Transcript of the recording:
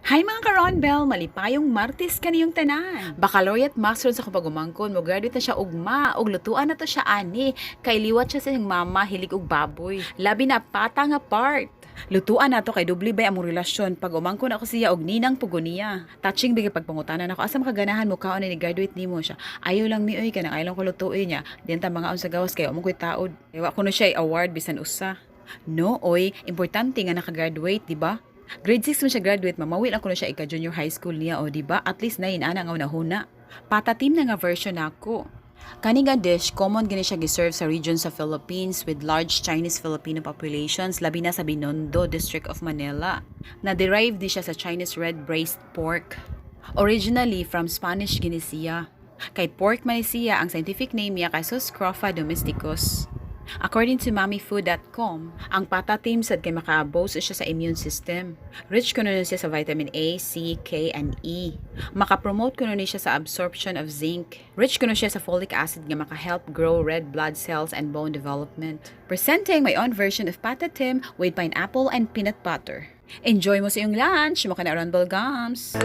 Hi, mga ka-Ronbel! Malipayong Martes kaniyong tanan. Baccalaureate master sa akong pag-umangkon, mo graduate na siya ugma, ug lutuan na to siya ani. Kay liwat siya sa iyang mama, hilig og baboy. Labi na pata nga part. Lutuan na to kay dubli bay among relasyon pag umangkon ako siya og ninang pugon niya. Touching bigay pagpangutanan ako, "Asa makaganahan mo kaon ni graduate nimo siya?" "Ayaw lang mi oy, kanang ayaw lang ko lutuin niya. Diyan ta mga sa gawas kay mo ko'y taod." Wa ko no siya award bisan usa. No oy, importante nga nakagraduate, di ba? Grade 6 man siya graduate, mamawi lang ko na siya ika junior high school niya o, di ba? At least na ana nga nahuna. Patatim na nga version nako. Kani nga dish, common gani siya giserve sa region sa Philippines with large Chinese Filipino populations, labi na sa Binondo District of Manila. Na-derive ni siya sa Chinese red braised pork. Originally from Spanish gini siya. Kay pork man ni siya, ang scientific name niya kay Sus scrofa domesticus. According to mommyfood.com, ang patatim sad kay maka-boost siya sa immune system. Rich kuno ni siya sa vitamin A, C, K, and E. Maka-promote kuno ni siya sa absorption of zinc. Rich kuno siya sa folic acid nga maka-help grow red blood cells and bone development. Presenting my own version of patatim with pineapple and peanut butter. Enjoy mo sa iyong lunch, maka na Ronbel Gums.